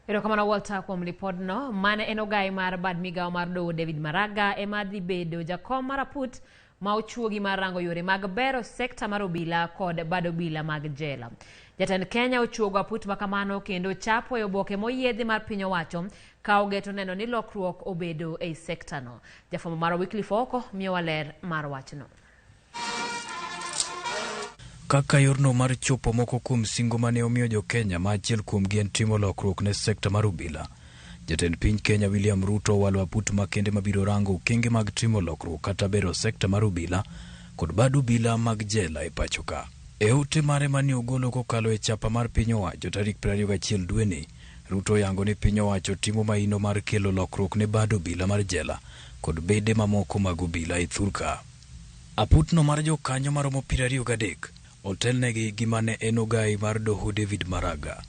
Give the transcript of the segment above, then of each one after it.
Erokamano Walter kuom lipodno. Mane en ogai mar bad migawo mar doho David Maraga ema dhi bedo jakom mar aput ma ochuogi mar rango yore mag bero sekta mar obila kod bad obila mag jela. Jatend Kenya ochuogo aput ma kamano kendo chapo e oboke moyiedhi mar piny owacho ka ogeto neno ni lokruok obedo ei sektano. Jafwambo marwa Wycliffe Ooko miyowa ler mar wachno. Kaka yorno mar chopo moko kuom singo mane omiyo jo-Kenya ma achiel kuomgi en timo lokruok ne sekta mar obila. Jatend piny Kenya William Ruto owalo aput makende mabiro rango okenge mag timo lokruok kata bero sekta mar obila kod bad obila mag jela e pacho ka. E ote mare mane ogolo kokalo e chapa mar piny owacho tarik 21 dweni, Ruto oyango ni piny owacho timo maino mar kelo lokruok ne bad obila mar jela kod bede mamoko mag obila e thurka. Aputno mar jokanyo maromo 23 otelnegi gi mane en ogai mar doho David Maraga.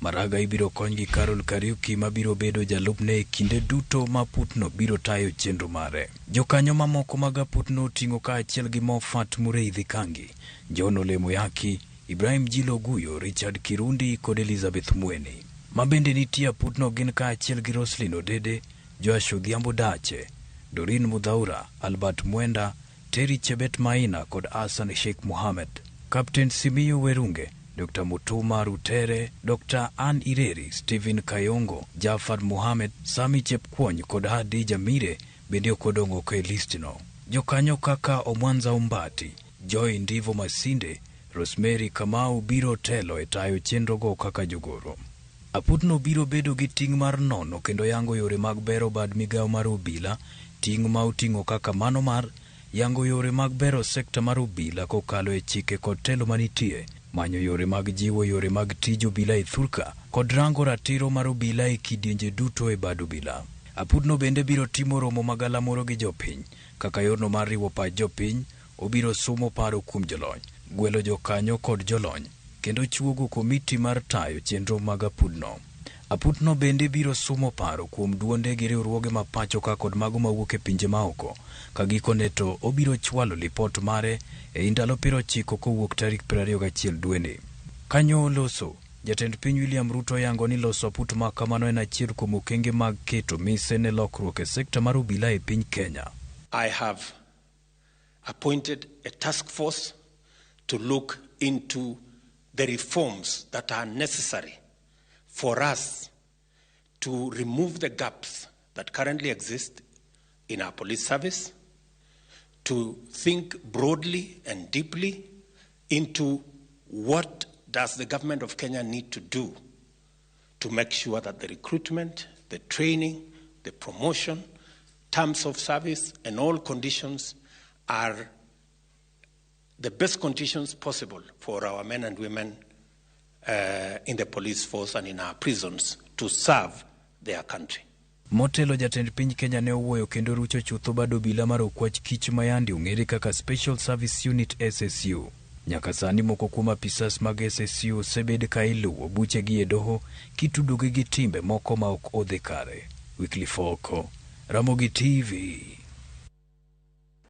Maraga ibiro kony gi Carol Kariuki mabiro bedo jalupne e kinde duto ma aputno biro tayo chenro mare. Jokanyo mamoko mag aputno oting'o kaachiel gi Moffat Mureithi Kangi, John Ole Muyaki, Ibrahim Jilo Oguyo, Richard Kirundi kod Elizabeth Mweni. Ma bende nitie aputno gin kaachiel gi Roslyn Odede, Joash Odhiambo Dache, Doreen Muthaura, Albert Mwenda, Terry Chebet Maina kod Hassan Sheikh Mohamed. Captain Simiyu Werunge, Dr. Mutuma Rutere, Dr. Ann Ireri, Stephen Kayongo, Jafar Mohamed, Sami Chepkwony kod Hadija Mire bende ok odong' oko e listno. Jokanyo kaka Omwanza Ombati, Joy Ndivo Masinde, Rosemary Kamau biro telo e tayo chenrogo kaka jogoro. Aputno biro bedo gi ting' mar nono kendo yango yore mag bero bad migawo mar obila, ting' ma oting'o kaka mano mar yango yore mag bero sekta mar obila kokalo e chike kod telo manitie, manyo yore mag jiwo yore mag tij obila e thurka, kod rango ratiro mar obila e kidienje duto e bad obila. Aputno bende biro timo romo magalamoro gi jopiny, kaka yorno mar riwo pach jopiny, obiro sumo paro kuom jolony, gwelo jokanyo kod jolony, kendo chuogo komiti mar tayo chenro mag apudno. Aputno bende biro sumo paro kuom duonde gi riwruoge ma pacho ka kod mago mawuok e pinje maoko, ka gikone to obiro chwalo lipot mare ei ndalo 90 kowuok tarik 21 dweni. Kanyo oloso, jatend piny William Ruto oyango ni loso aput ma kamano en achiel kuom okenge mag keto mise ne lokruok e sekta mar obila e piny Kenya. I have appointed a task force to look into the reforms that are necessary for us to remove the gaps that currently exist in our police service, to think broadly and deeply into what does the government of Kenya need to do to make sure that the recruitment, the training, the promotion, terms of service, and all conditions are the best conditions possible for our men and women in the police force and in our prisons to serve their country. Motelo jatend piny Kenya ne owuoyo kendo rucho chutho bad obila mar okwach kich ma yande ong'ere kaka Special Service Unit SSU. Nyaka sani moko kuom apisas mag SSU osebed ka iluwo buchegi e doho kitudogi gi timbe moko ma ok odhi kare. Wycliffe Ooko, Ramogi TV.